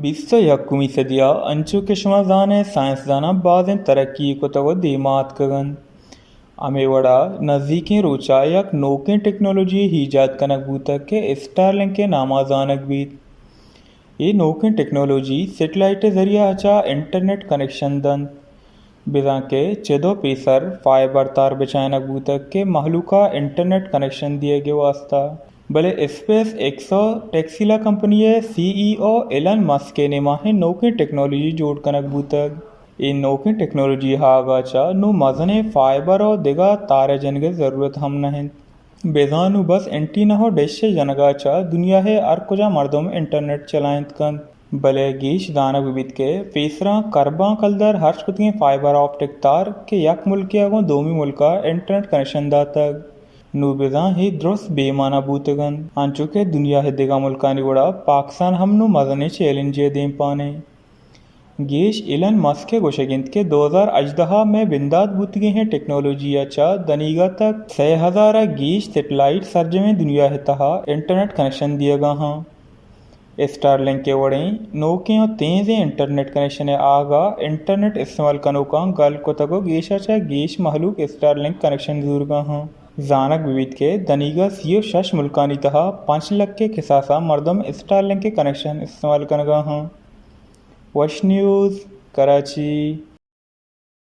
بیست ءُ یکمی صدی ءَ انچو کہ شما زان ئے سائنسداناں بازیں ترقی کتگ ءُ دیما اتکگ انت۔ ہمے وڑا نزیکیں روچا یک نوکیں ٹیکنالوجی ایجاد کنگ بوتگ کہ اسٹار لنک ءِ ناما زانگ بیت۔ اے نوکیں ٹیکنالوجی سیٹلائٹ ءِ ذریعہ ءَ چہ انٹرنیٹ کنکشن دنت، بزاں کہ چد ءُ پیسر فائبر تار بچائینگ بوتگ کہ مہلوک ءَ انٹرنیٹ کنکشن دیگ ءِ واستہ۔ بلے اسپیس ایکس ءُ ٹیکسیلا کمپنی ءِ سی ای او ایلن مسک ءِ نیماہیں نوکیں ٹیکنالوجی جوڑ کنگ بوتگ۔ اے نوکیں ٹیکنالوجی آہگ ءَ چہ نوں مزنیں فائبر ءُ دگہ تار ءِ جنگ ءِ ضرورت ہم نہ انت۔ بزاں نوں بس اینٹینا ءُ ڈش ءِ جنگ ءَ چہ دنیا ءِ ہر کجا مردم انٹرنیٹ چلائینت کنت۔ بلے گیش زانگ بہ بیت کہ پیسراں کرباں کلدار ہرچ کتگیں فائبر آپٹک تار کہ یک ملکے ءَ گوں دومی ملک ءَ انٹرنیٹ کنکشن داتگ، نوں بزاں اے درست بے مانا بوتگ انت، انچو کہ دنیا ءِ دگہ ملکانی وڑا پاکستان ہم نوں مزنیں چیلنجے ءِ دیمپان انت۔ گیش ایلن مسک ءِ گوشگ انت کہ دو ہزار ہژدہ ءَ مئے بندات بوتگیں ٹیکنالوجی ءَ چہ دنیگا تک سئے ہزار ءَ گیش سیٹلائٹ سرجمیں دنیا ءِ تہا انٹرنیٹ کنکشن دیگا ہاں۔ اسٹار لنک ءِ وڑیں نوکیں ءُ تیزیں انٹرنیٹ کنکشن ءِ آہگ ءَ انٹرنیٹ استعمال کنوکاں گل کتگ ءُ گیش ءَ چہ گیش مہلوک اسٹار لنک کنکشن زورگا ہاں۔ زانگ بہ بیت کہ دنیگا سی ءُ شش ملکانی تہا پنچ لکھ ءِ کساسا مردم اسٹار لنک ءِ کنکشن استعمال کنگا ہاں۔ وش نیوز، کراچی۔